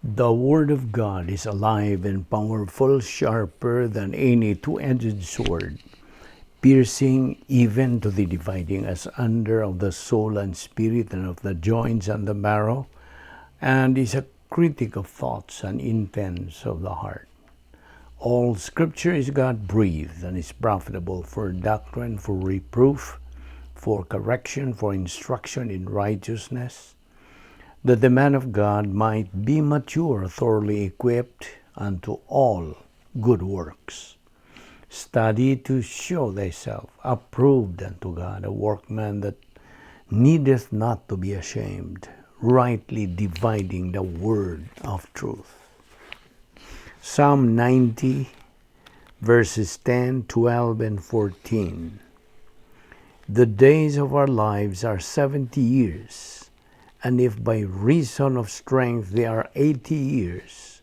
The Word of God is alive and powerful, sharper than any two-edged sword, piercing even to the dividing asunder of the soul and spirit and of the joints and the marrow, and is a critic of thoughts and intents of the heart. All Scripture is God-breathed and is profitable for doctrine, for reproof, for correction, for instruction in righteousness, that the man of God might be mature, thoroughly equipped unto all good works. Study to show thyself approved unto God, a workman that needeth not to be ashamed, rightly dividing the word of truth. Psalm 90, verses 10, 12, and 14. The days of our lives are 70 years, and if by reason of strength they are 80 years,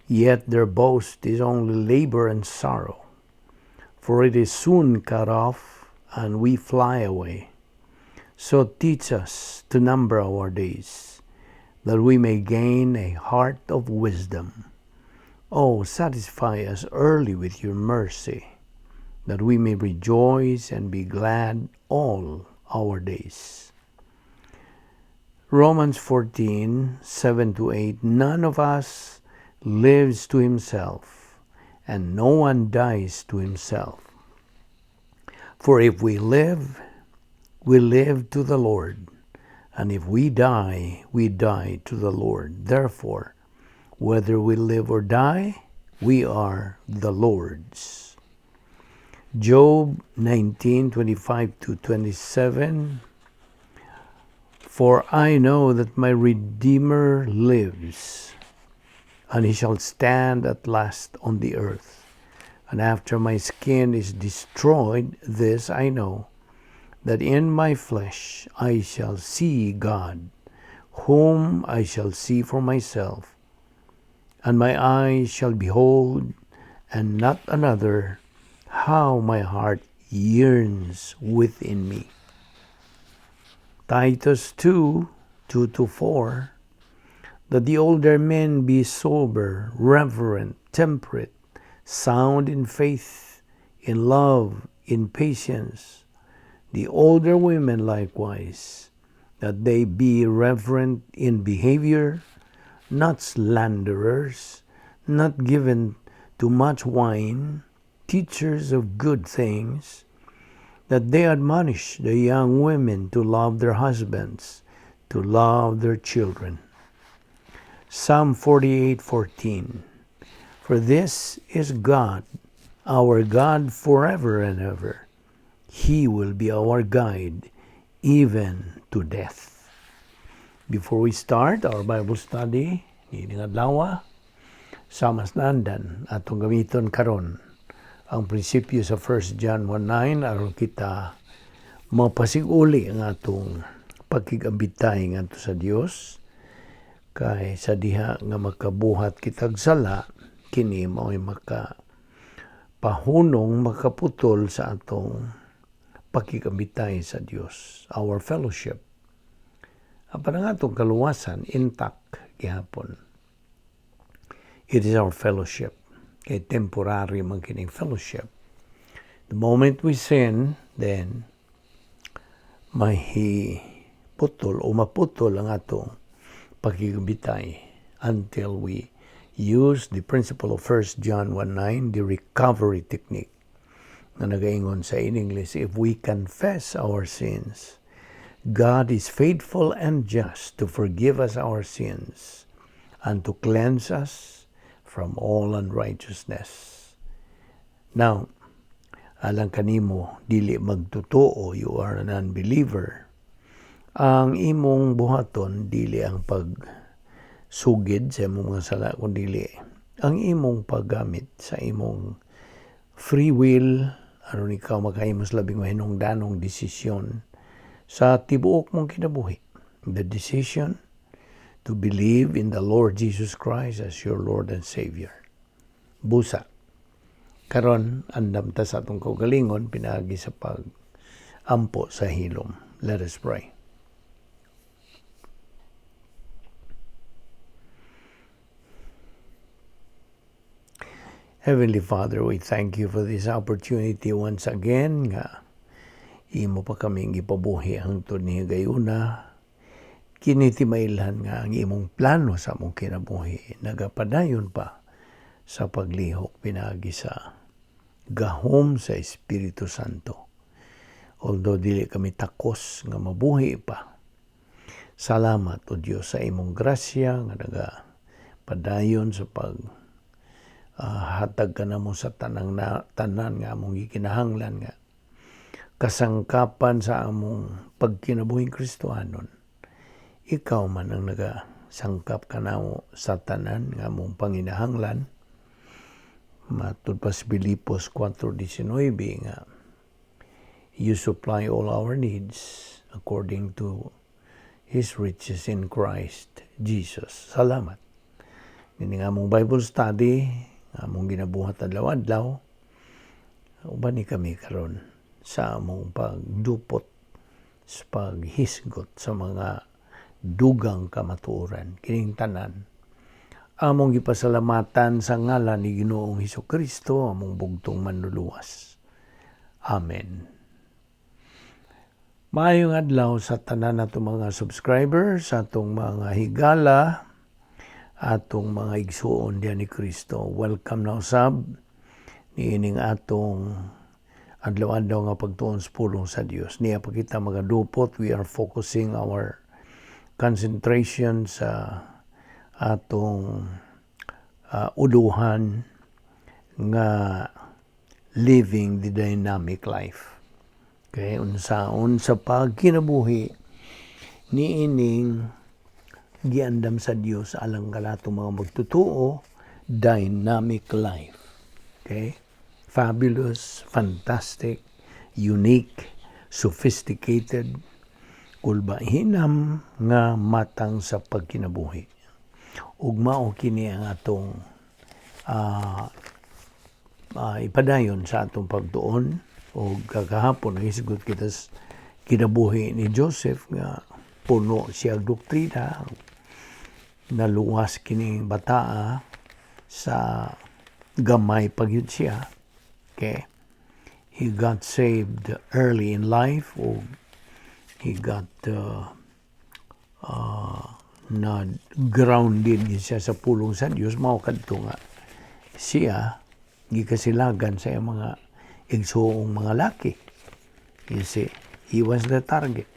yet their boast is only labor and sorrow. For it is soon cut off, and we fly away. So teach us to number our days, that we may gain a heart of wisdom. Oh, satisfy us early with your mercy, that we may rejoice and be glad all our days. Romans 14, 7 to 8. None of us lives to himself, and no one dies to himself. For if we live, we live to the Lord, and if we die, we die to the Lord. Therefore, whether we live or die, we are the Lord's. Job 19, 25 to 27. For I know that my Redeemer lives, and he shall stand at last on the earth. And after my skin is destroyed, this I know, that in my flesh I shall see God, whom I shall see for myself, and my eyes shall behold, and not another, how my heart yearns within me. Titus 2, 2 to 4, that the older men be sober, reverent, temperate, sound in faith, in love, in patience. The older women likewise, that they be reverent in behavior, not slanderers, not given to much wine, teachers of good things, that they admonish the young women to love their husbands, to love their children. Psalm 48:14. For this is God, our God forever and ever. He will be our guide even to death. Before we start our Bible study, niining adlaw, sama sa naandan, atong gamiton karon ang prinsipyo sa 1 John 1:9 aron kita mapasig-uli ang atong pakig-abitay ngadto sa Dios, kay sa diha nga makabuhat kitag sala, kini mao'y maka pahunong, makaputol sa atong pakig-abitay sa Dios, our fellowship. Apan ang atong kaluwasan, intact gihapon. It is our fellowship kay temporary man kining fellowship. The moment we sin, then mahiputol o maputol ang atong pakig-abitay until we use the principle of 1 John 1:9, the recovery technique, na nagaingon sa in English, "If we confess our sins, God is faithful and just to forgive us our sins and to cleanse us from all unrighteousness." Now, alang kanimo dili magtotoo, you are an unbeliever. Ang imong buhaton dili ang pag sugid sa imong mga sala, kundi ang imong paggamit sa imong free will aron ikaw makahimo sa labing mahinungdanong desisyon sa tibuok mong kinabuhi. The decision to believe in the Lord Jesus Christ as your Lord and Savior. Busa. Karon, andam ta sa atong kaugalingon pinaagi sa pag ampo sa hilom. Let us pray. Heavenly Father, we thank you for this opportunity once again nga imo pa kaming gipabuhi hangtod ni higayuna. Kini timailhan nga ang imong plano sa among kinabuhi nagapadayon pa sa paglihok pinaagi sa gahom sa Espiritu Santo. Although dili kami takos nga mabuhi pa. Salamat, O Dios, sa imong grasya nga naga padayon sa pag hatag ka namo sa tanang na, tanan nga among gikinahanglan nga kasangkapan sa among pagkinabuhing Kristohanon. Ikaw man ang nagasangkap kanamo sa tanan nga among panginahanglan. Matud pa sa Filipos 4:19 nga you supply all our needs according to His riches in Christ Jesus. Salamat. Ini nga among Bible study, nga among ginabuhat adlaw-adlaw, uban ni kami karon sa among pagdupot sa paghisgot sa mga dugang kamatuoran. Kining tanan among gipasalamatan sa ngalan ni Ginoong Hesus Kristo, among bugtong Manluluwas. Amen. Maayong adlaw sa tanan nato mga subscribers, sa atong mga higala, atong mga igsuon diyan ni Kristo. Welcome na usab niining atong adlaw-adlaw nga pagtuon sa pulong sa Dios. Niya pa kita magadupot, we are focusing our concentration sa atong uluhan nga "Living the Dynamic Life". Okay, unsaon sa pagkinabuhi niining giandam sa Dios alang kanato mga magtutuo, dynamic life. Okay? Fabulous, fantastic, unique, sophisticated, kulbahinam nga matang sa pagkinabuhi. Ug mao kini ang atong ipadayon sa atong pagtuon. O kagahapon nahisgot kita sa kinabuhi ni Joseph nga puno siya og doktrina. Naluwas kini bataa sa gamay pa gyud siya. Okay, he got saved early in life o he got na grounded gyud siya sa pulong sa Dios. Mao kadto nga siya gikasilagan sa iyang mga igsuong mga laki. You see, he was the target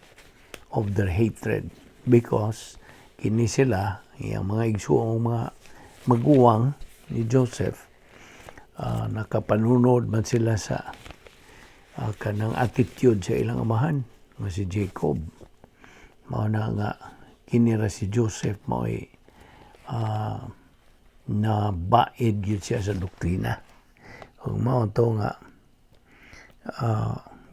of their hatred because kini sila, iyang mga igsuong mga maguwang ni Joseph, nakapanunod man sila sa kanang attitude sa ilang amahan nga si Jacob. Mao na nga kini ra si Joseph mao'y nabaid gyud siya sa doktrina. Ug mao to nga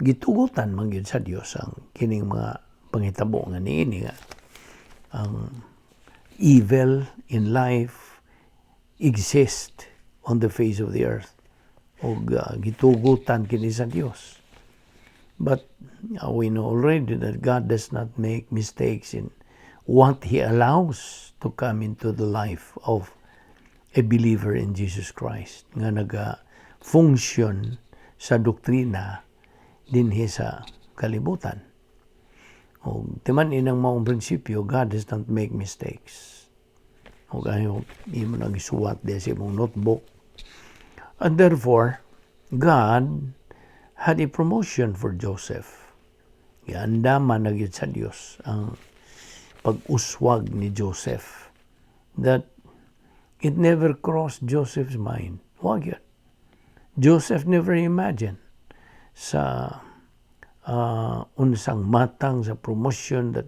gitugutan man gyud sa Dios ang kining mga panghitabo nga niini nga ang evil in life exist on the face of the earth ug gitugutan kini sa Dios. But we know already that God does not make mistakes in what He allows to come into the life of a believer in Jesus Christ nga naga function sa doktrina dinhi sa kalibutan. O timan inang maong prinsipyo, God does not make mistakes. O ayo imo nang isuwat diya sa imong notebook. And therefore, God had a promotion for Joseph. Giandaman na gyud sa Dios ang pag-uswag ni Joseph that it never crossed Joseph's mind. Wa gyud. Joseph never imagined sa unsang matang sa promotion that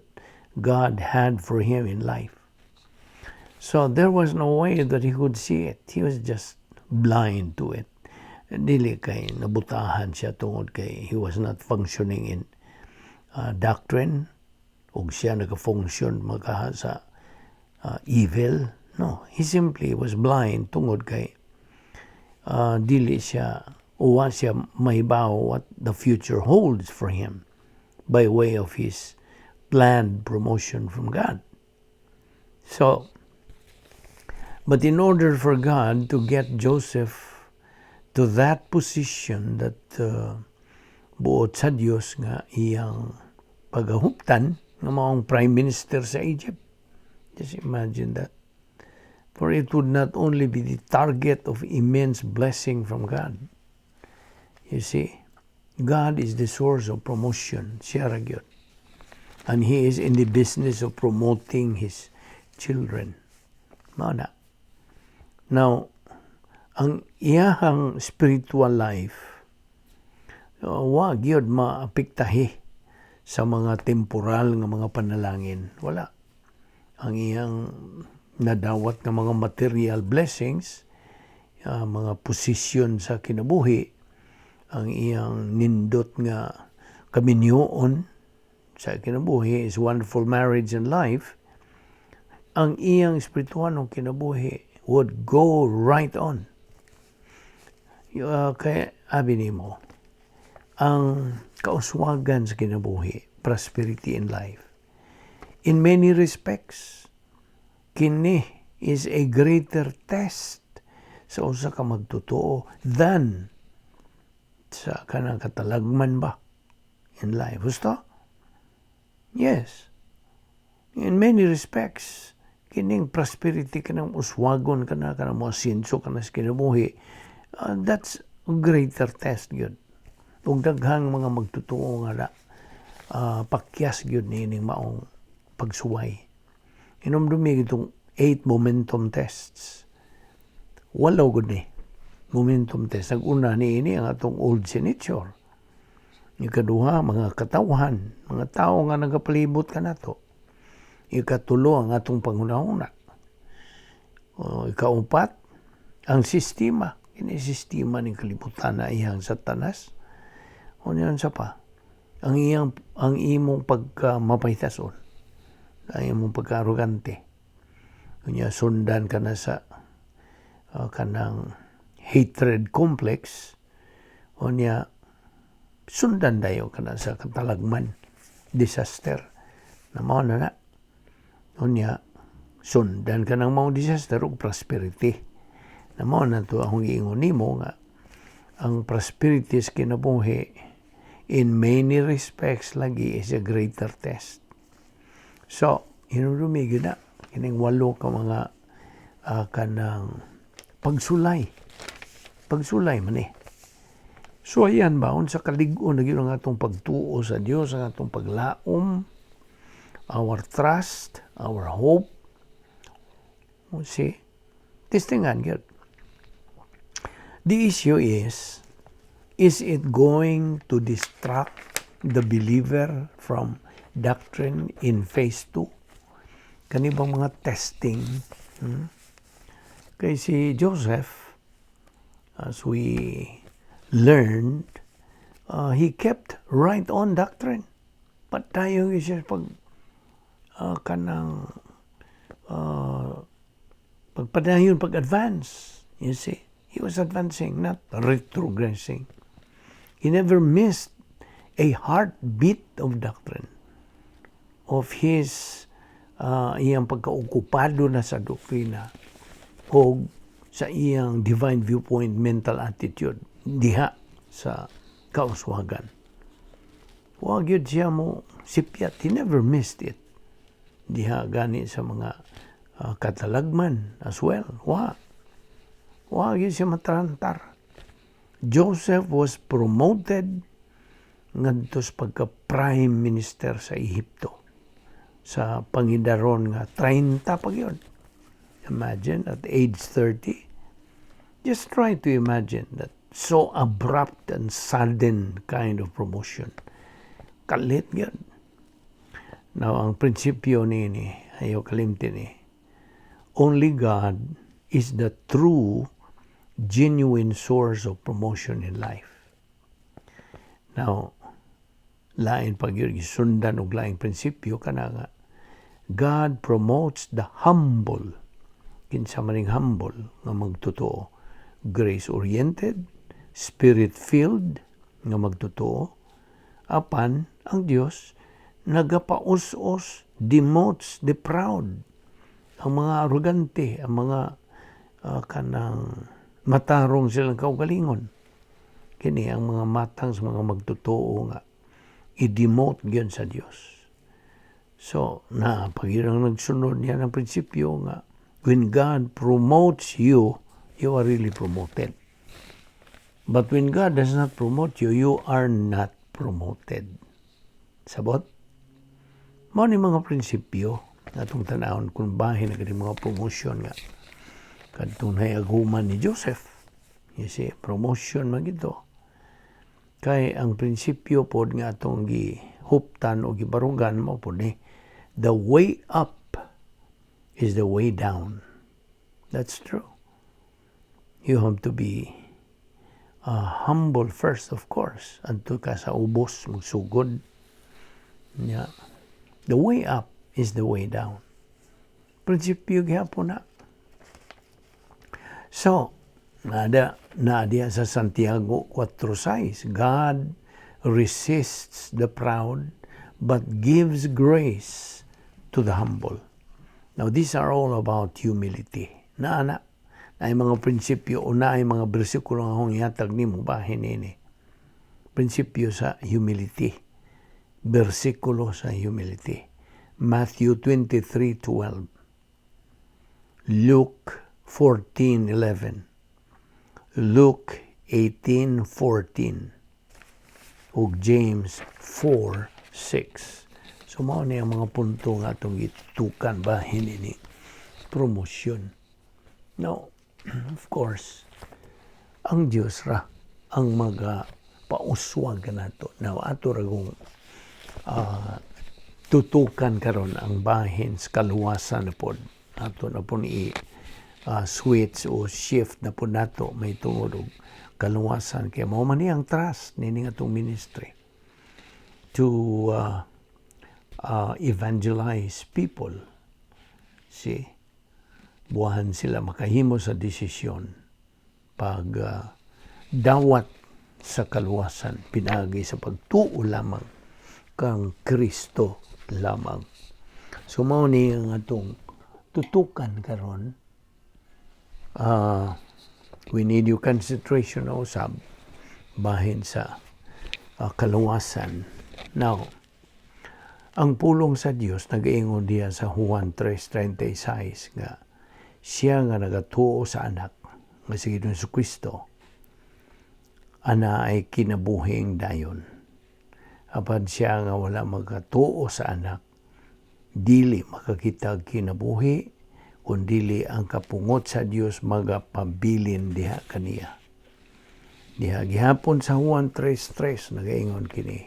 God had for him in life. So there was no way that he could see it. He was just blind to it. Dili kay nabutahan siya tungod kay he was not functioning in doctrine ug siya nag-function magaha sa evil. No, he simply was blind tungod kay dili siya uwa siya mahibaw what the future holds for him by way of his planned promotion from God. So, but in order for God to get Joseph To that position that buot sa Dios nga iyang pagahuptan nga maong prime minister sa Egypt. Just imagine that. For it would not only be the target of immense blessing from God. You see, God is the source of promotion. Siya ra gyud. And He is in the business of promoting His children. Mao na. Now, ang iyahang spiritual life, wa gyud maapektahi sa mga temporal nga mga panalangin. Wala. Ang iyang nadawat nga mga material blessings, mga posisyon sa kinabuhi, ang iyang nindot nga kaminyoon sa kinabuhi is wonderful marriage and life, ang iyang espirituhanong kinabuhi would go right on. Kaya abi nimo, ang kauswagan sa kinabuhi, prosperity in life, in many respects, kini is a greater test sa usa ka magtotoo than sa kanang katalagman ba in life. Gusto? Yes. In many respects, kining prosperity, kanang uswagon ka na, kanang mo asenso ka na sa kinabuhi, that's a greater test gyud. Ug daghang mga magtotoo nga na pakyas gyud niining maong pagsuway. Hinumdumi itong eight momentum tests. Walo gud ni momentum test. Nag-una niini ang atong old signature. Ikaduha, mga katawhan, mga tao nga nagapalibot kanato. Ikatulo, ang atong panghunahuna. O, ikaupat, ang sistema. Kini sistema ning kalibutan na iyang Satanas. O niyan sa pa, ang imong pagka mapaytason, ang imong pagka-arrogante. Unya sundan ka na sa kanang hatred complex. Unya sundan dayo ka na sa katalagman, disaster. Na mao na na. Unya sundan ka ng maong disaster ug prosperity. Na mao na to akong giingon nimo nga ang prosperity sa kinabuhi in many respects lagi is a greater test. So, hinumdumi gyud na kining walo ka mga kanang pagsulay. Pagsulay man eh. So ayan ba, unsa kalig-on na gyud ang atong pagtuo sa Dios, ang atong paglaom, our trust, our hope. O, see? Testingan gyud. The issue is it going to distract the believer from doctrine in phase 2? Kani bang mga testing? Kay si Joseph, as we learned, he kept right on doctrine. Padayon siya pag kanang pagpadayon pag-advance. You see, he was advancing, not retrogressing. He never missed a heartbeat of doctrine, of his iyang pagkaokupado na sa doktrina o sa iyang divine viewpoint mental attitude diha sa kauswagan. Wa gyud siya mo sipyat. He never missed it. Diha gani sa mga katalagman as well. Wa. Wa gyud siya matarantar. Joseph was promoted ngadto sa pagka prime minister sa Ehipto sa pangidaron nga 30 pa gyud. Imagine at age 30. Just try to imagine that so abrupt and sudden kind of promotion. Kalit gyud. Now, ang prinsipyo ni ayaw kalimti ni, only God is the true, genuine source of promotion in life. Now, lain pag yun, gisundan og laing prinsipyo kana nga God promotes the humble. Kinsa maning humble nga magtotoo? Grace-oriented, spirit-filled nga magtotoo. Apan ang Dios nagapaus-os, demotes the proud. Ang mga arrogante, ang mga kanang Matarong silang kaugalingon. Kini ang mga matang sa mga magtotoo nga i-demote gyud sa Dios. So, na pag ang nagsunod niya ng prinsipyo nga when God promotes you, you are really promoted. But when God does not promote you, you are not promoted. Sabot? Mao ni mga prinsipyo atong tanawon kung bahin na mga promotion nga kadtong aguman ni Joseph. You see, promotion man gito. Kay ang prinsipyo pod nga atong gihuptan o gibarugan mo pod ni the way up is the way down. That's true. You have to be humble first, of course. Adto ka sa ubos, magsugod. Yeah. The way up is the way down. Prinsipyo gihapon na. So, nada na diya sa Santiago 4:6, "God resists the proud but gives grace to the humble." Now, these are all about humility. Na na, ay mga prinsipyo o na ay mga bersikulo nga akong ihatag nimo bahin ini. Prinsipyo sa humility. Bersikulo sa humility. Matthew 23:12. Luke 14:11. Luke 18:14 ug James 4:6. So mao ni ang mga punto nga atong gitutukan bahin ini promosyon. Now, of course, ang Dios ra ang maga pauswag nato. Now, ato ra kung tutukan karon ang bahin sa kaluwasan na pod. Ato na pod i switch o shift na pod nato may tungod og kaluwasan kay mao man ang trust nining atong ministry to evangelize people. See, buwahan sila makahimo sa desisyon pag dawat sa kaluwasan pinagi sa pagtuo lamang kang Kristo lamang. So mao ni ang atong tutukan karon. We need your concentration na usab bahin sa kaluwasan. Now, ang pulong sa Dios nagaingon diya sa Juan 3:36 nga siya nga nagatuo sa anak nga si Ginoong Kristo ana ay kinabuhing dayon. Apan siya nga wala magatuo sa anak, dili makakita kinabuhi, kun dili ang kapungot sa Dios magapabilin diha kaniya. Diha gihapon sa Juan 3:3 nagaingon kini.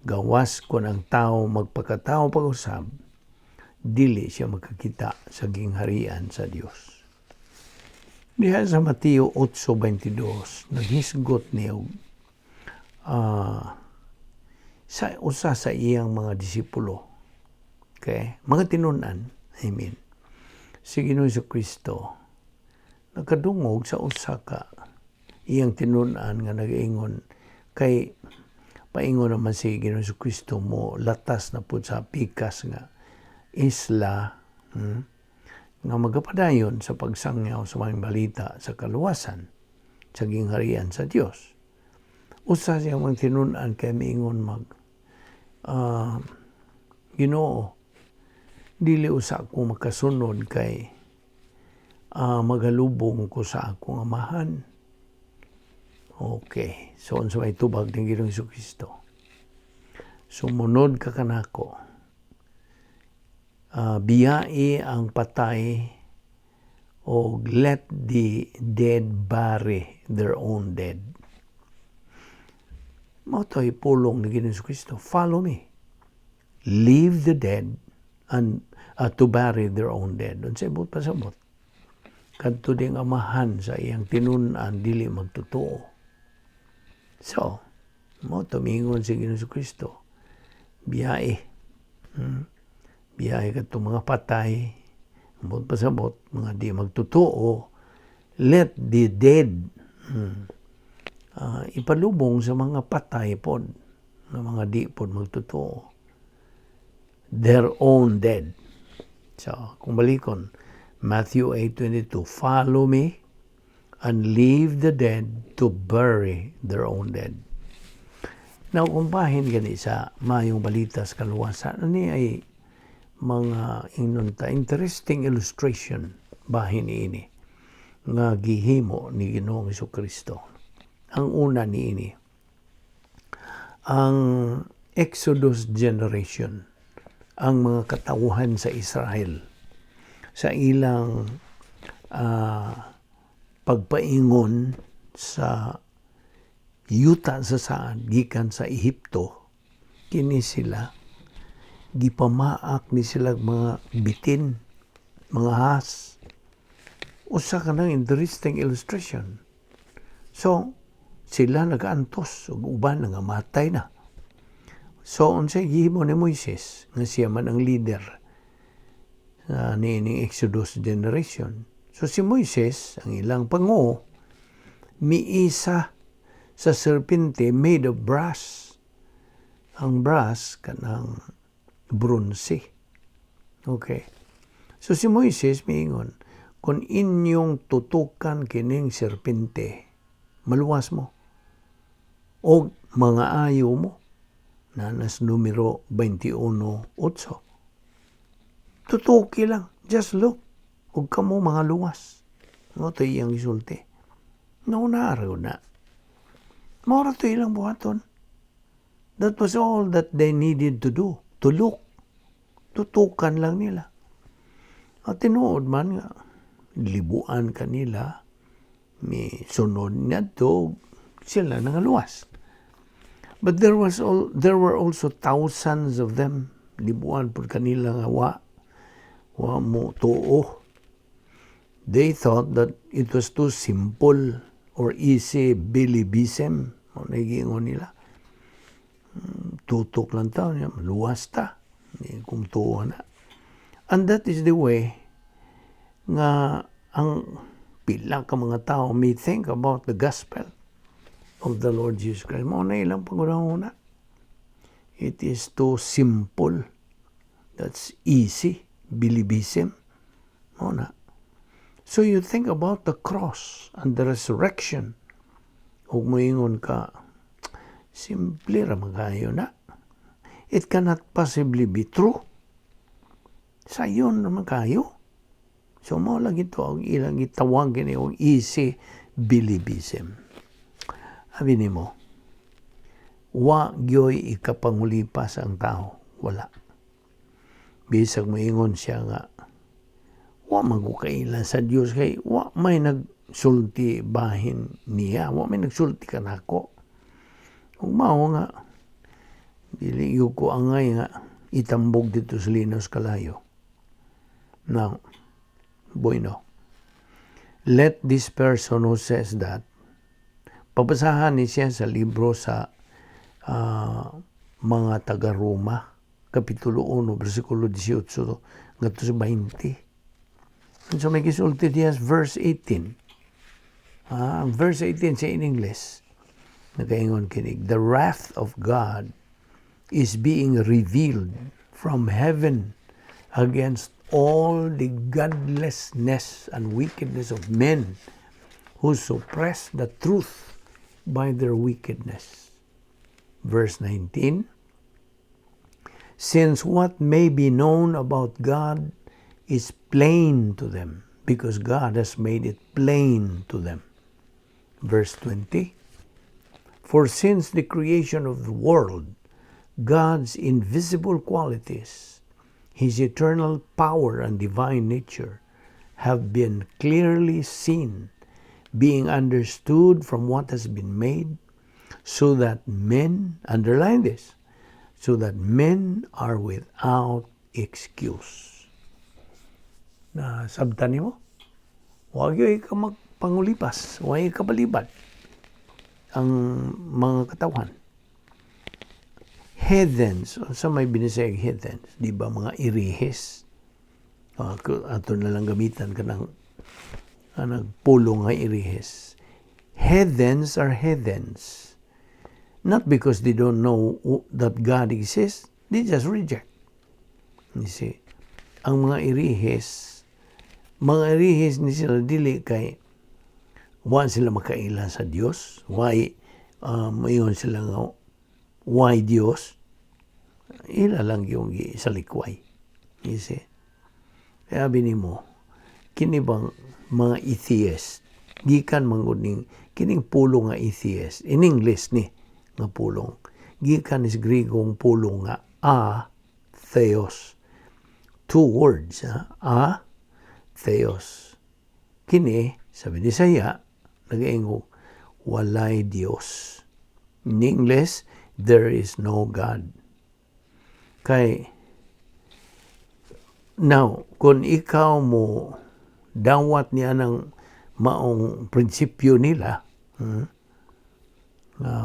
Gawas kon ang tao magpakatao pag-usab, dili siya makakita sa gingharian sa Dios. Diha sa Mateo 8:22, naghisgot niya sa usa sa iyang mga disipulo. Okay? Mga tinun-an, I mean. Si Ginoong Kristo nakadungog sa usa ka iyang tinun-an nga nagaingon kay paingon naman si Ginoong Kristo mo latas na pud sa pikas nga isla nga magapadayon sa pagsangyaw sa mga balita sa kaluwasan sa gingharian sa Dios. Usa siya mga tinun-an kay miingon mag "Ginoo, dili usa ko makasunod kay magalubong ko sa akong amahan." Okay. So, unsa may tubag ni Ginoong Kristo? "Sumunod ka kanako. Biyai ang patay o let the dead bury their own dead." Mao to'y pulong ni Ginoong Kristo. "Follow me. Leave the dead and to bury their own dead." Unsay buot pasabot? Kadto ding amahan sa iyang tinun-an dili magtotoo. So, mao to miingon si Ginoong Kristo. Biyai. Biyai kadtong mga patay, buot pasabot, mga di magtotoo, let the dead ipalubong sa mga patay pod, nga mga di pod magtotoo. Their own dead. So, kung balikon, Matthew 8:22, "Follow me, And leave the dead to bury their own dead. Now, kung bahin gani sa Maayong Balita sa kaluwasan, ani ay mga ingnon ta, interesting illustration bahin ini nga gihimo ni Ginoong Kristo. Ang una niini, ang Exodus generation, ang mga katawhan sa Israel sa ilang pagpaingon sa yuta sa saad gikan sa Ehipto, kini sila gipamaak ni sila mga bitin, mga ahas. Usa ka nang interesting illustration. So sila nagaantos ug uban nangamatay na. So unsay gihimo ni Moises, nga siya man ang leader niining Exodus generation? So si Moises, ang ilang panguo, miisa sa serpente made of brass. Ang brass, kanang bronze. Okay. So si Moises miingon, "Kung inyong tutukan kining serpente, maluwas mo. O mga ayo mo." Nanas Numero 21:8. Tutuki lang. Just look. Ug kamo mga luwas. Mao to iyang isulti. Nauna na. Mao ra to ilang buhaton. That was all that they needed to do. To look. Tutukan lang nila. At tinuod man nga, libuan kanila, mi sunod niadto, sila nangaluwas. But there were also thousands of them. Libuan pud kanila nga wa mo tuo. They thought that it was too simple or easy believism. Mao na giingon nila. Tutok lang ta, luwas ta. Kung tuo na. And that is the way nga ang pila ka mga tao may think about the gospel of the Lord Jesus Christ. Mao na ilang panghunahuna. It is too simple. That's easy. Believism. Mao na. So you think about the cross and the resurrection. Ug moingon ka, "Simple ra man kayo na. It cannot possibly be true. Sayon naman kayo." So mao lang ito ang ilang gitawag gini og easy believism. Abi nimo, wa gyoy ikapangulipas ang tao. Wala. Bisag moingon siya nga, "Wa man ko kaila sa Dios kay wa may nagsulti bahin niya, wa may nagsulti kanako. Ug mao nga dili gyud ko angay nga itambog dito sa linos kalayo." Now, bueno. Let this person who says that, pabasahan ni siya sa libro sa mga taga-Roma, Kapitulo 1, versikulo 18 ngadto sa 20. And so may gisulti diya verse 18. Ang verse 18 sa in English, nagaingon kinig, "The wrath of God is being revealed from heaven against all the godlessness and wickedness of men who suppress the truth by their wickedness." Verse 19, "Since what may be known about God is plain to them, because God has made it plain to them." Verse 20, "For since the creation of the world, God's invisible qualities, His eternal power and divine nature, have been clearly seen, being understood from what has been made, so that men," underline this, "so that men are without excuse." Na sabtan nimo? Wa gyud ka magpangulipas, wa ka balibad ang mga katawhan. Heathens, sa may binisayag heathens, di ba mga irihes? Ato na lang gamitan kanang nagpulong nga irihes. Heathens are heathens. Not because they don't know that God exists, they just reject. You see, ang mga irihes ni sila dili kay Wa sila makaila sa Dios. Why mayon sila nga why Dios? Ila lang yung salikway. You see? Kaya mo, kini bang mga atheist, gikan manggod ning kining pulong nga atheist, in English ni nga pulong, gikan is Grigong pulong nga a theos. Two words, ha? A theos. Kini, sa Binisaya, nagaingon, walay Dios. In English, there is no God. Kay, now, kung ikaw mo dawat niya ng maong prinsipyo nila,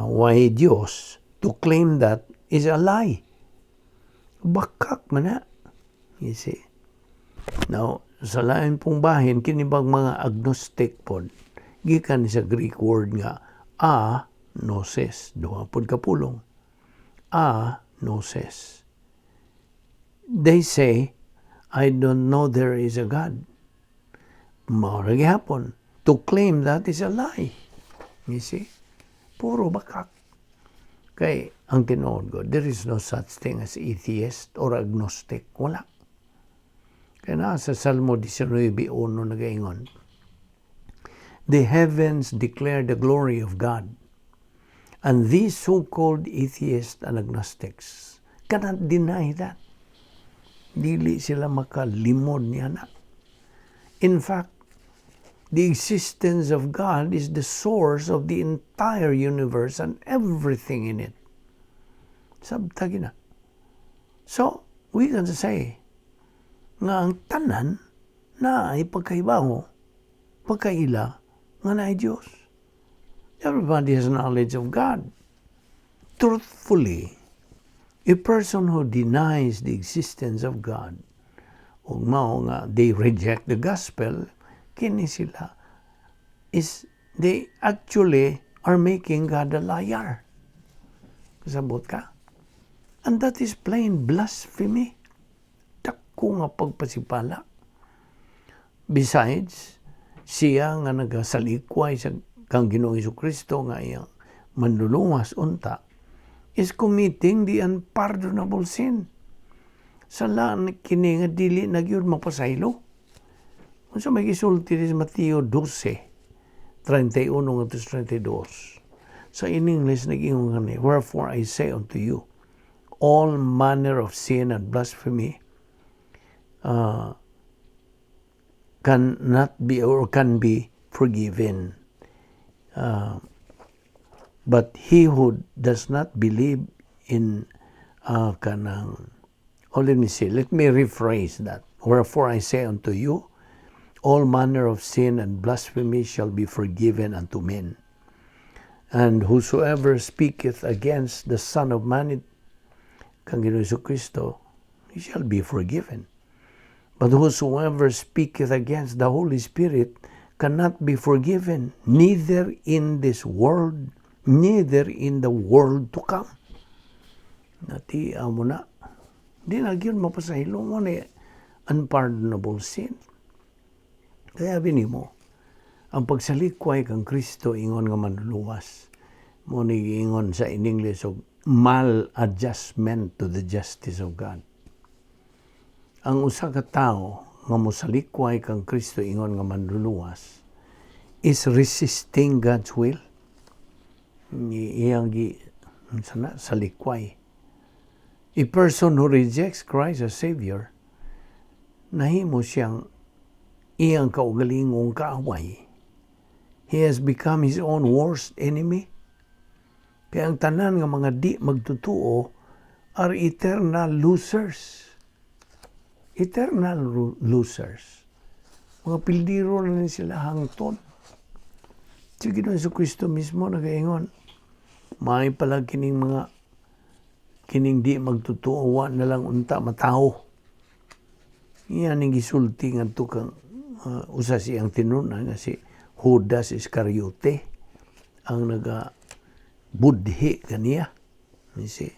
why Diyos, to claim that is a lie. Bakak man na. You see? Now, sa lain pong bahin, kini bang mga agnostic pod, gikan sa Greek word nga a gnosis, duha pod ka pulong. A gnosis. They say, "I don't know there is a God." Mao ra gihapon. To claim that is a lie. You see? Puro bakak. Kay ang tinuod ko, there is no such thing as atheist or agnostic. Wala. Kaya na sa Salmo 19.1 nagaingon, "The heavens declare the glory of God." And these so-called atheists and agnostics cannot deny that. Dili sila makalimod niya na. In fact, the existence of God is the source of the entire universe and everything in it. Sabta na. So, we can say nga ang tanan na ay pagkaibaho, pagkaila, nga naay Diyos. Everybody has knowledge of God. Truthfully, a person who denies the existence of God, ug mao nga they reject the gospel, kini sila is they actually are making God a liar. Kasabot ka? And that is plain blasphemy. Dako nga pagpasipala. Besides, siya nga nagasalikway sa kang Ginoong Kristo nga iyang manluluwas unta is committing the unpardonable sin. Sala kini nga dili na gyud mapasaylo. Unsa may gisulti ni Mateo 12, 31 ngadto 32. Sa in English nag-ingon ngani, "Wherefore I say unto you, all manner of sin and blasphemy cannot be or can be forgiven. But he who does not believe in kanang," oh, let me see, let me rephrase that. "Wherefore I say unto you, all manner of sin and blasphemy shall be forgiven unto men. And whosoever speaketh against the Son of Man," kang Ginoong Kristo, "he shall be forgiven. But whosoever speaketh against the Holy Spirit cannot be forgiven, neither in this world, neither in the world to come." Nati mo na. Di na gyud mapasaylo mo ni unpardonable sin. Kaya bini mo, ang pagsalikway kang Kristo ingon nga manluluwas, mo ni ingon sa in English og maladjustment to the justice of God. Ang usa ka tawo nga mosalikway kang Kristo ingon nga manluluwas is resisting God's will. Iyang gi sana salikway. A person who rejects Christ as Savior, nahimo siyang iyang kaugalingong kaaway. He has become his own worst enemy. Kaya ang tanan nga mga di magtutuo are eternal losers. Eternal losers. Mga pildiro na ni sila hangtod. Si Ginoong Kristo mismo nagaingon, may pala kining mga kining di magtutuo, wa na lang unta matawo. Iyan ang gisulti ngadto kang usa siyang tinunan nga si Judas Iscariote ang naga budhi kaniya. You see?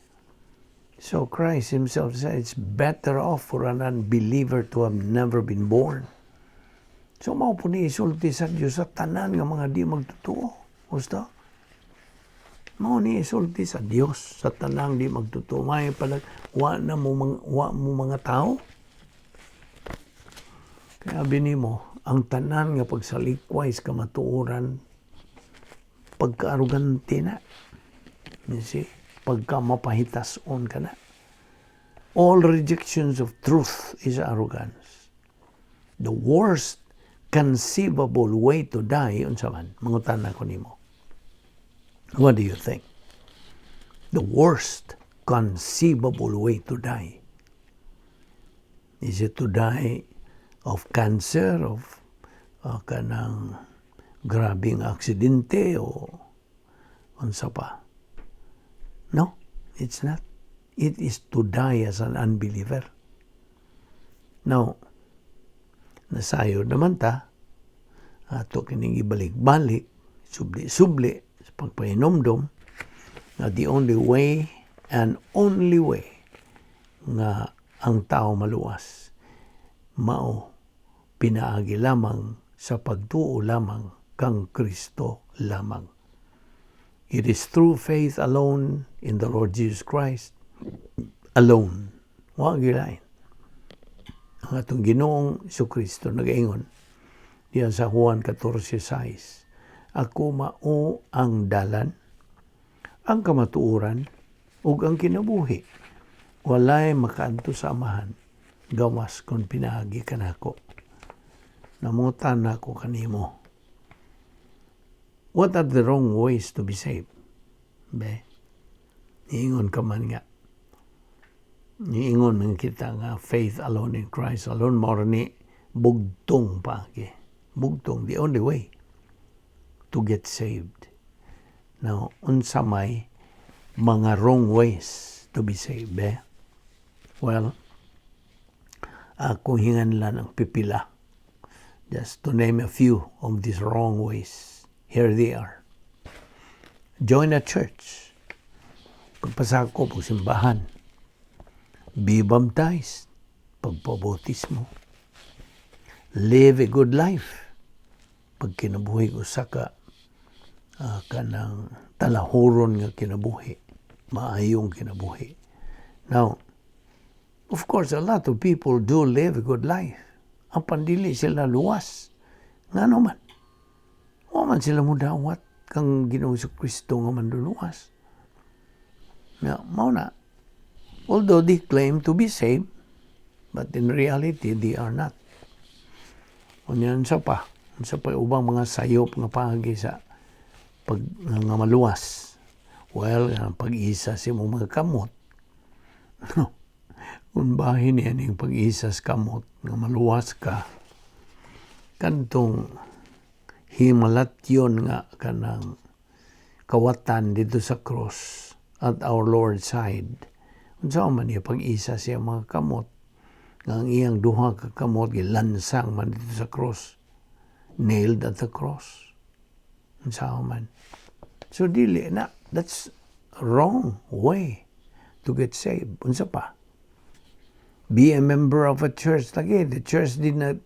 So Christ himself said it's better off for an unbeliever to have never been born. So mao po ni isulti sa Dios sa tanan nga mga di magtotoo. Gusto? Mao ni isulti sa Dios sa tanang di magtotoo. May pala wa na mo mga, wa mo mga tao. Kaya nimo ang tanan nga pagsalikway sa kamatuoran, pagka-arugante na. You see? Pagka mapahitason ka na. All rejections of truth is arrogance. The worst conceivable way to die, unsa man? Mangutana ko nimo. What do you think? The worst conceivable way to die. Is it to die of cancer, of kanang grabing aksidente o unsa pa? No, it's not. It is to die as an unbeliever. Now, nasayod naman ta, ato kining ibalik-balik, subli-subli, sa pagpahinomdom, nga the only way and only way nga ang tao maluwas, mao pinaagi lamang sa pagtuo lamang kang Kristo lamang. It is through faith alone in the Lord Jesus Christ alone. Wa gilain. Ang atong Ginoong Kristo nagaingon diyan sa Juan 14:6, "Ako mao ang dalan, ang kamatuoran, ug ang kinabuhi. Walay makaadto sa Amahan gawas kung pinaagi kanako." Nangutana ko kanimo. What are the wrong ways to be saved? Be, niingon ka man nga. Niingon man kita nga faith alone in Christ alone, mao ni bugtong paagi. Bugtong, the only way to get saved. Now, unsa may mga wrong ways to be saved, eh? Well, akong hinganlan ang pipila. Just to name a few of these wrong ways. Here they are. Join a church. Pagpasakop og simbahan. Be baptized. Pagpabautismo. Live a good life. Pagkinabuhi usa ka kanang talahuron nga kinabuhi. Maayong kinabuhi. Now, of course, a lot of people do live a good life. Apan dili sila luwas. Ngano man? Wa man sila mudawat kang Ginoong Kristo nga manluluwas. Nga, mao na. Although they claim to be saved, but in reality, they are not. Unya unsa pa? Unsa pa ubang mga sayop nga paagi sa pag nga maluwas? Well, ang pag-isa sa imong mga kamot. Kung bahin niya ning pag-isa sa kamot nga maluwas ka, kantong himalatyon nga kanang kawatan dito sa cross at our Lord's side. Unsa man niya pag-isa siya mga kamot nga ang iyang duha ka kamot gilansang man dito sa cross, nailed at the cross? Unsa man? So dili na, that's wrong way to get saved. Unsa pa? Be a member of a church. Lagi, the church did not,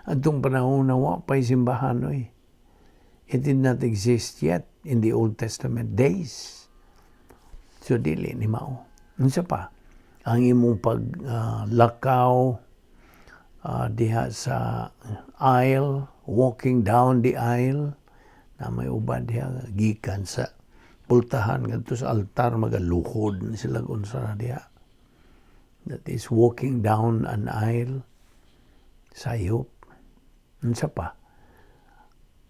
atong panahon na wa pa'y simbahan oy. It did not exist yet in the Old Testament days. So dili ni mao. Unsa pa? Ang imong paglakaw diha sa aisle, walking down the aisle, na may uban diha gikan sa pultahan ngadto sa altar, magaluhod na sila unsa na diha. That is walking down an aisle. Sayop. Unsa pa?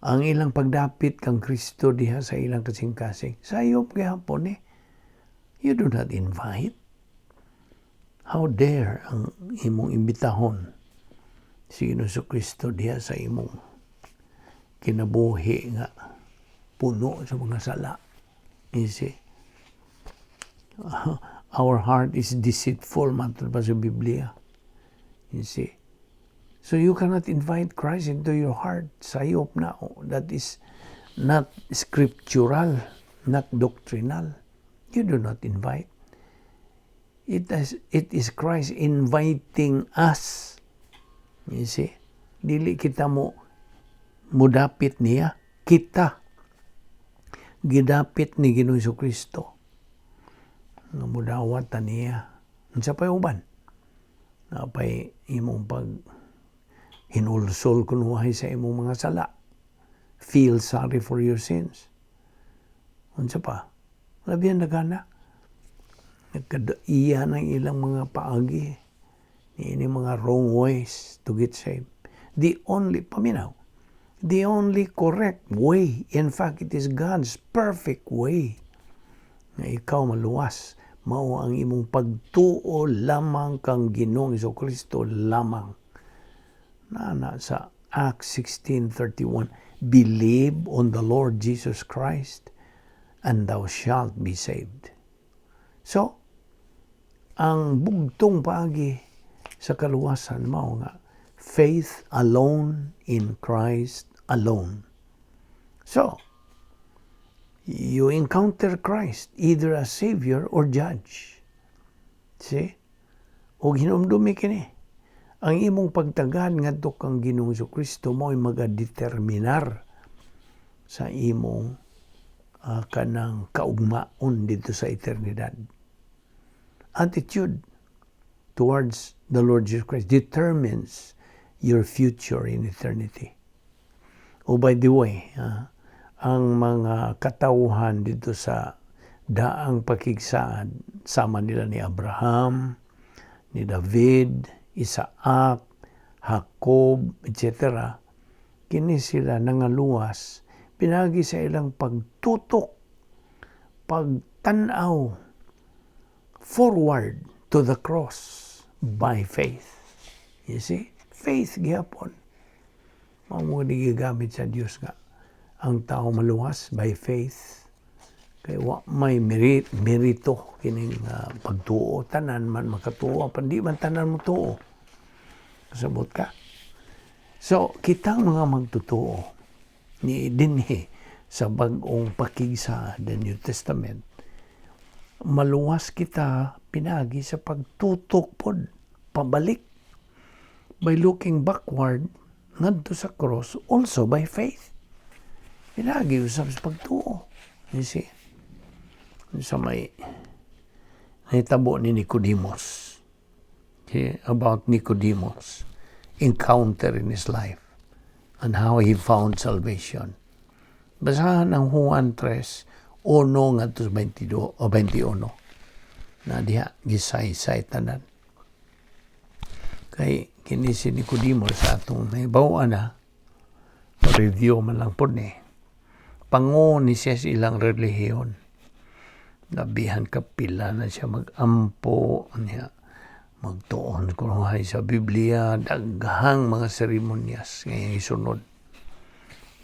Ang ilang pagdapit kang Kristo diha sa ilang kasing-kasing. Sayop gihapon eh. You do not invite. How dare ang imong imbitahon si Ginoong Kristo diha sa imong kinabuhi nga puno sa mga sala? You see? Our heart is deceitful, matod pa sa Biblia. You see? So you cannot invite Christ into your heart. Sayop na. That is not scriptural, not doctrinal. You do not invite. It is Christ inviting us. You see? Dili kita mo mudapit niya, kita gidapit ni Ginoong Kristo nga mudawat ta niya. Unsa pay uban? Napay imong pag hinulsol kunuhay sa imong mga sala. Feel sorry for your sins. Unsa pa? Labihan na gana. Nagkadaiya ng ilang mga paagi. Ini mga wrong ways to get saved. The only, paminaw, the only correct way, in fact, it is God's perfect way nga ikaw maluwas, mao ang imong pagtuo lamang kang Ginoong Kristo lamang. Na sa Acts 16:31, "Believe on the Lord Jesus Christ and thou shalt be saved." So, ang bugtong paagi sa kaluwasan mao nga faith alone in Christ alone. So, you encounter Christ either as Savior or Judge. See? O hinumdumi kini. Ang imong pagtagad ngadto kang Ginoong Kristo mo'y magadeterminar sa imong kanang kaugmaon dito sa eternidad. Attitude towards the Lord Jesus Christ determines your future in eternity. Oh, by the way, ang mga katawhan dito sa daang pakigsaad, sama nila ni Abraham, ni David, Isaac, Jacob, etc. Kini sila nangaluwas pinagi sa ilang pagtutok, pagtanaw forward to the cross by faith. You see? Faith gihapon. Mao mo gigamit sa Dios nga ang tao maluwas by faith. Kay wa may merito kining pagtuo. Tanan man makatuo, apan di man tanan mo tuo. Kasabot ka? So, kitang mga magtutuo ni dinhi sa bag-ong pakigsa, the New Testament, maluwas kita pinagi sa pagtutok pod pabalik, by looking backward ngadto sa cross, also by faith. Pinagi usab sa pagtuo. You see? Sa may nahitabo ni Nicodemus. Okay? About Nicodemus encounter in his life and how he found salvation. Basahan ang Juan 3, 1 ngadto sa 22 o 21 na diha gisaysay tanan. Kay kini si Nicodemus sa atong nahibaw na, review man lang po ni. Pango ni siya sa ilang relihiyon. Labihan kapila na siya mag-ampo niya, magtuon kunuhay sa Biblia, daghang mga seremonyas ngayong isunod.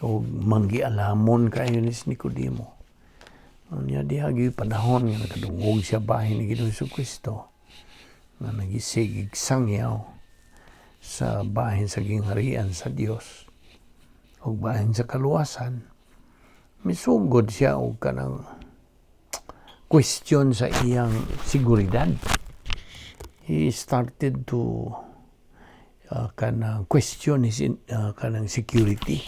O manggialamon kayo ni si Nicodemo. Unya diha gyud panahon nga nakadungog siya bahin ni Ginoong Kristo nga nagisigig sangyaw sa bahin sa gingharian sa Dios ug bahin sa kaluwasan. Misugod siya og kanang question sa iyang seguridad. He started to kanang question his kanang security,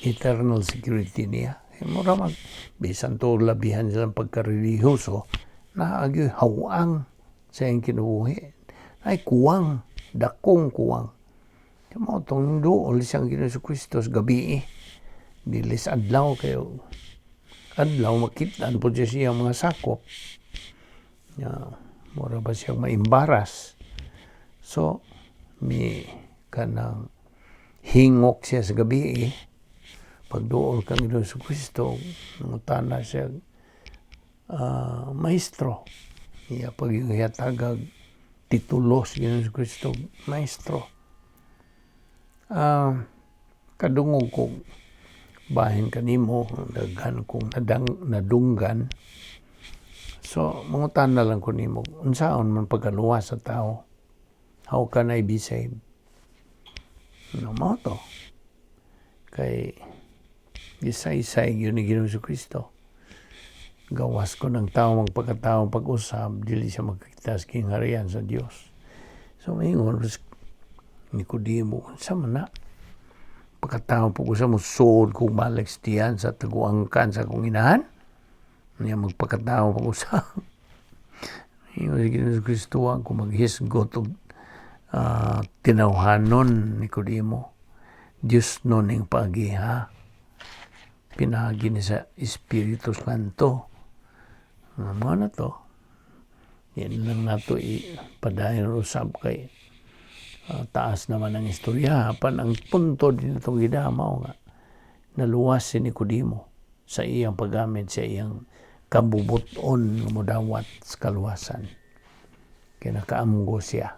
eternal security niya. Mura mag bisan to labihan silang pagkarelihiyoso, naagyoy hawang sa iyang kinabuhi ay kuwang, dakong kuwang. Mao tong duol siyang Ginoong Kristo sa gabi, dili sa adlaw, kayo adlaw makit-an po siya siyang mga sakop ya, mura ba siyang maimbaras. So mi kanang hingok siya sa gabi. Pagduol kang Ginoong Kristo, nangutana siya, "Maestro." Iya pag tagag titulo sa Ginoong Kristo, "Maestro, kadungog ko bahin kanimo, daghan kong nadunggan. So, mangutana lang ko nimo, unsaon man pagkaluwas sa tao? How can I be saved?" No, mao to. Kay gisaysay gyud ni Ginoong Kristo. Gawas kon ang tao magpakatao pag-usab, dili siya makakita sa gingharian sa Dios. So, maingon, Nicodemo, unsa man na? Pagkatao po ko sa musuod kong balik sa tiyan sa taguangkan sa akong inahan. Niya magpakatao pa ko sa ingon si Ginoong Kristo, kung maghisgot og tinawhanon, Nicodemo. Diyos no ning pagiha. Pinaagi ni sa Espiritu Santo. Mao na to. Yan lang nato ipadayon usab kay taas naman ang istorya. Apan ang punto din itong gidamaw nga naluwas si Nicodemo sa iyang paggamit sa iyang kabubuton nga modawat sa kaluwasan. Kaya nakaamgo siya.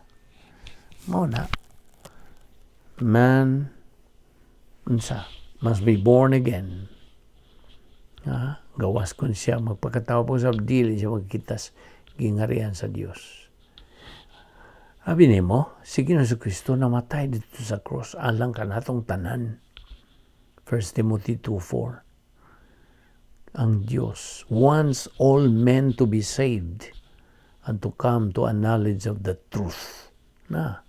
Mao na. Man unsa must be born again. Ha? Gawas kun siya magpakatao po sa dili siya magkitas gingharian sa Dios. Abi nimo, si Ginoong Kristo namatay dito sa cross alang kanatong tanan. 1 Timothy 2:4. Ang Dios wants all men to be saved and to come to a knowledge of the truth. Na.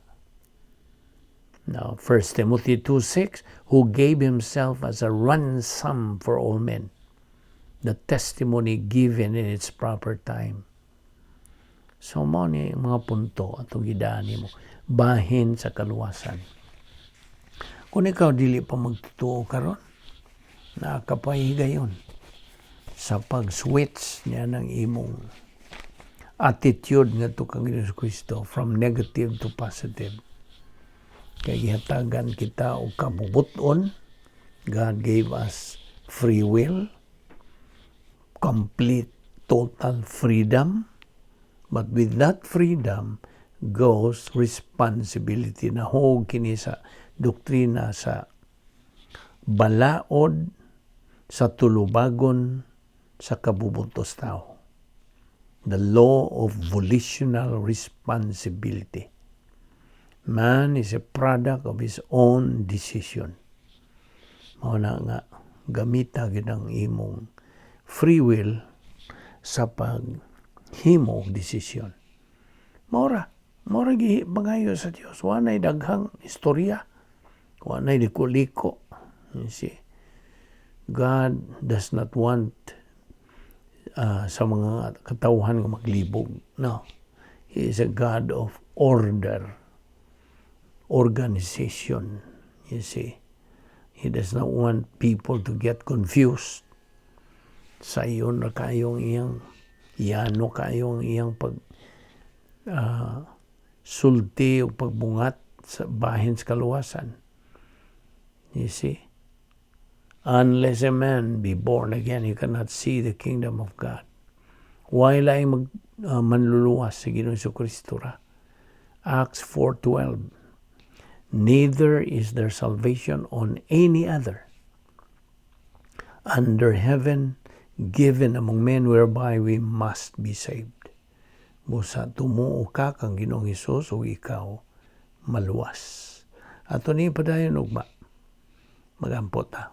Now, 1 Timothy 2:6, who gave himself as a ransom for all men, the testimony given in its proper time. So, mao ni mga punto atong gidaan mo bahin sa kaluwasan. Kung ikaw dili pa magtutuo karon, nakapay higayon sa pag-switch niya ng imong attitude ngadto kang Ginoong Kristo from negative to positive. Kay gihatagan kita og kabubuton. God gave us free will, complete, total freedom. But with that freedom goes responsibility. Nahog kini sa doktrina sa balaod sa tulubagon sa kabubutos tao. The law of volitional responsibility. Man is a product of his own decision. Mao na nga gamita gid ang imong free will sa paghimo og desisyon. Mao ra gi pangayo sa Dios. Wa nay daghang istorya. Wa nay liko-liko. You see? God does not want sa mga katawhan nga maglibog. No. He is a God of order, organization. You see? He does not want people to get confused. Sayon ra kayong iyang yano kayong iyang pag sulti o pagbungat sa bahin sa kaluwasan. You see? Unless a man be born again, he cannot see the kingdom of God. Way laing mag manluluwas sa Ginoong Kristo ra. Acts 4:12. Neither is there salvation on any other under heaven given among men whereby we must be saved. Busa tumuo ka kang Ginoong Hesus o ikaw maluwas. Ato ni padayon ugma. Magampo ta.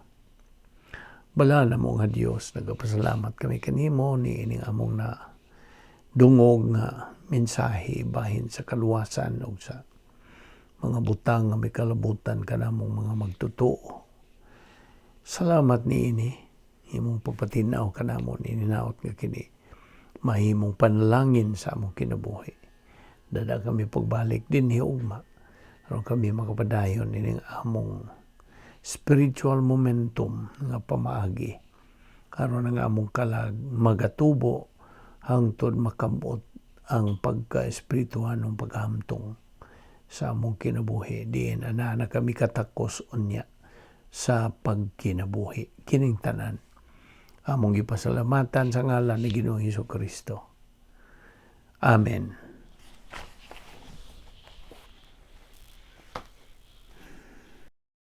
Balaan namo nga Dios, nagapasalamat kami kanimo ni ining among na dungog nga mensahe bahin sa kaluwasan ug sa mga butang nga may kalabutan kanamong mga magtotoo. Salamat niini imong pagpatinaw kanamo ni ninaot nga kini mahimong panalangin sa among kinabuhi. Dada kami pagbalik dinhi ugma aron kami makapadayon ining among spiritual momentum nga pamaagi aron ang among kalag magatubo hangtod makabot ang pagka-espirituhanong paghamtong sa among kinabuhi diin ana na kami katakos unya sa pagkinabuhi. Kining tanan among gipasalamatan sa ngalan ni Ginoong Hesus Kristo. Amen.